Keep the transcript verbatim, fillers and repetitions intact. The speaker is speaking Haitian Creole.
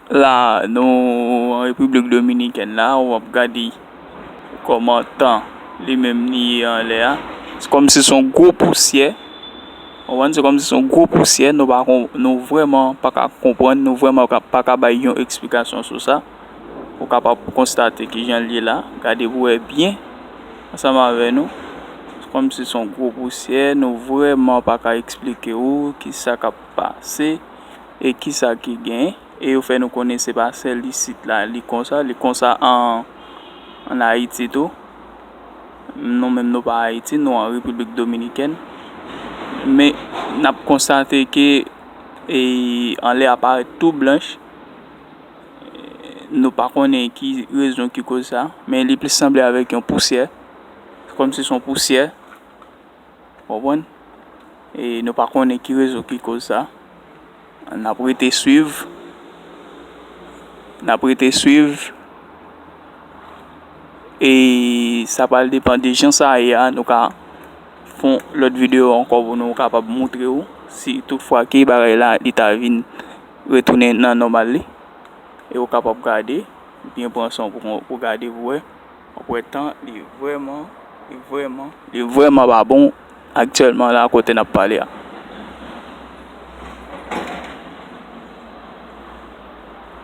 La, nou an Repiblik Dominikèn la, w ap gade kòman tan li menm li ye anlè a. Se kòmsi se yon gwo pousyè. Ou konprann? Se kòmsi se yon gwo pousyè. Nou pa kon, nou vrèman pa ka konprann, nou vrèman pa ka, pa ka bay yon eksplikasyon sou sa. Ou kapab konstate kijan l ye la. Gade pou wè byen ansanm avè nou. Se kòmsi se yon gwo pousyè. Nou vrèman pa ka eksplike w kisa k ap pase e kisa ki genyen. E yo fè nou konnen se pa sèl isit la li konsa, li konsa an, an Ayiti tou. Nou menm nou pa Ayiti, nou an Repiblik Dominikèn. Men n ap konstate ke, e, anlè a parèt tou blanch. Nou pa konnen ki rezon ki koz sa, men li plis sanble avèk yon pousyè. Kòmsi se yon pousyè. Konprann? E nou pa konnen ki rezon ki koz sa. N ap rete swiv. N ap rete swiv. E sa pral depann de jan sa ye a. Nou ka fè yon lòt videyo ankò pou nou kapab montre w si toutfwa ke bagay la li ta vin retounen nan nòmal li. E ou kapab gade, byen pran san w pou, pou gade pou wè. W ap wè tan, li vrèman, li vrèman, li vrèman pa bon aktyèlman la kote n ap pale a.